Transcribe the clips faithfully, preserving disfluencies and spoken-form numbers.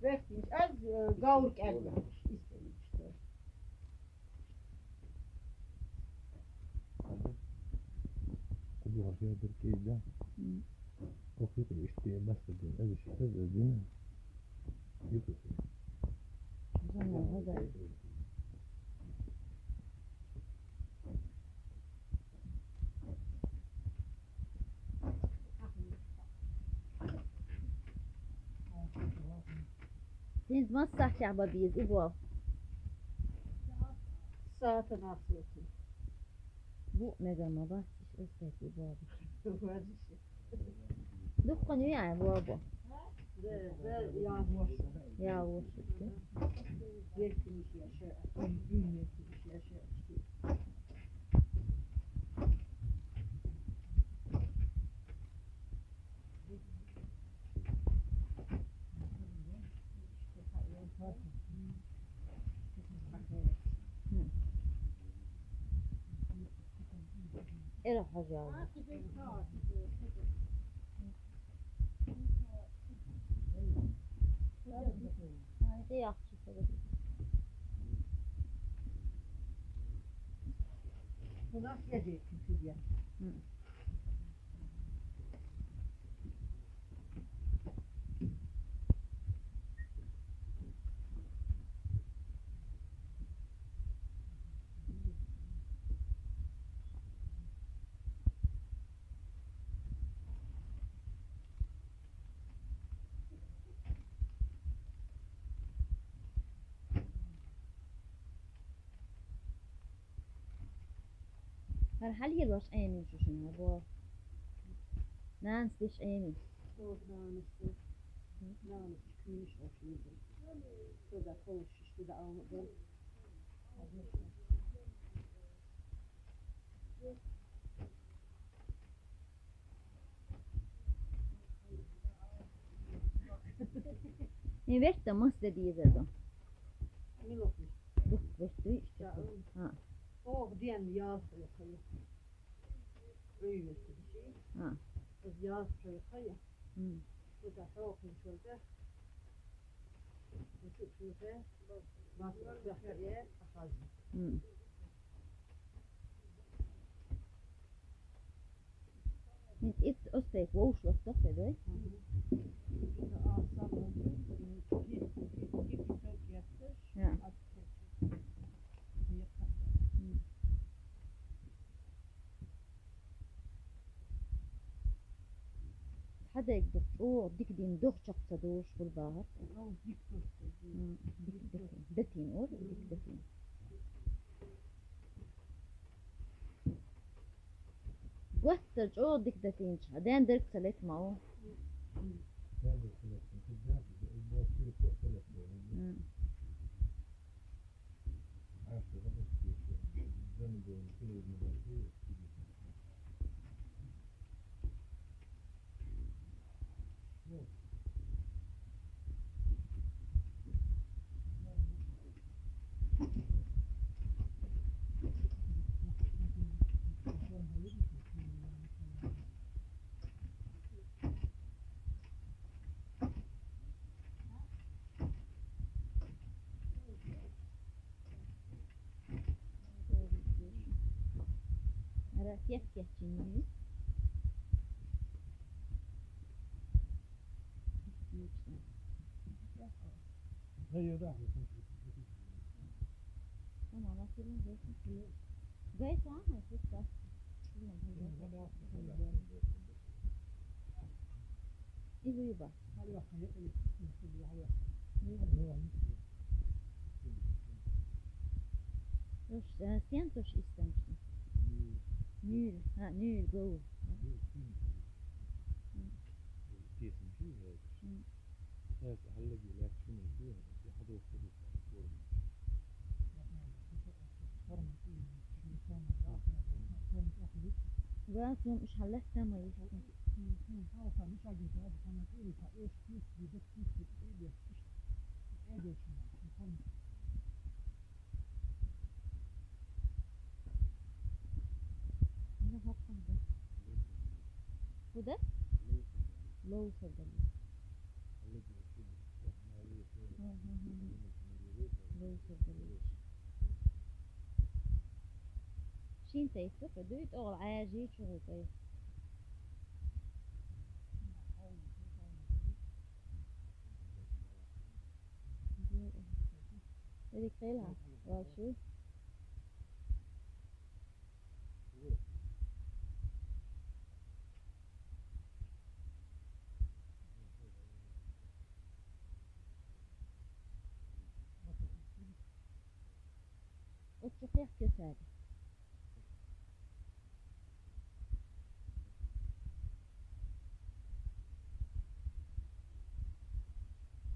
Вехтинчӏ аз, э, гавр кӏелдим. Кулугъар хӀедир кӀида. Мм. Охьи ишди масадин, аз иш, аз, аз дина. Юкуси. Жана, гьада. Динз мас сахьтехь бабиз, и бо. Саатан ахсуси. Бу мегар ма бахтиш, эс тайпи бо. Вариши. Духкъани яй, бо, бо. Да, да, я вошу. Я вошу. Вертиниш яша. Вертиниш яша. Эр хьажа. ХӀара хьалхара ваша Ӏемин шу шуна, хӀара бо. Нанас деш Ӏемин. Ох, нанас деш. Нанас куьйш ош веза. Цо да холуш шиш, цо да алма дон. Э, вертта мас де дезар ду? Мила вертта? Дух вертта, иштта. Да, ду. А. Ох, ден ял хая хая. Ой, вертта диши. А. Аз ял хая хая. М. Куда хохин чорда. Учу чорда. Бас хая, ахаз. М. Ит остаек вовшах тохе, да? Мгм. Ха. М. Хьадайг ду, чӀогӀа дика дин дохчакх ца душ хӀур бахар. Ау, дика дохчакх. М, дика дохчакх. Датин, ор, дика датин. Готтар чӀогӀа дика датийнача, ден дерг ца лета ма ву. М. Ара кех-кех чиний. Гайса, гайса. Изу юба. Уж, э, сен туш истанчна? Нюр. А, нюр, гов. М. Ва цун уж хьаллатта ма йиш. Куда? Лоусерден. Лоусерден. Шин тайфту кадуй тӀогӀол гӀяжи чугӀу тайф. Эрик хела валшу. Учу хехкесари.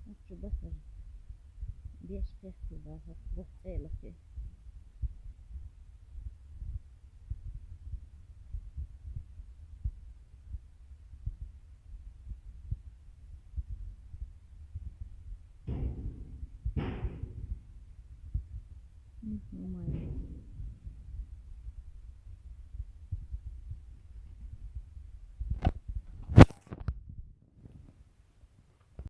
Учу басар. Беш хехке бахар. Бух цӀелахе. Мгм, май.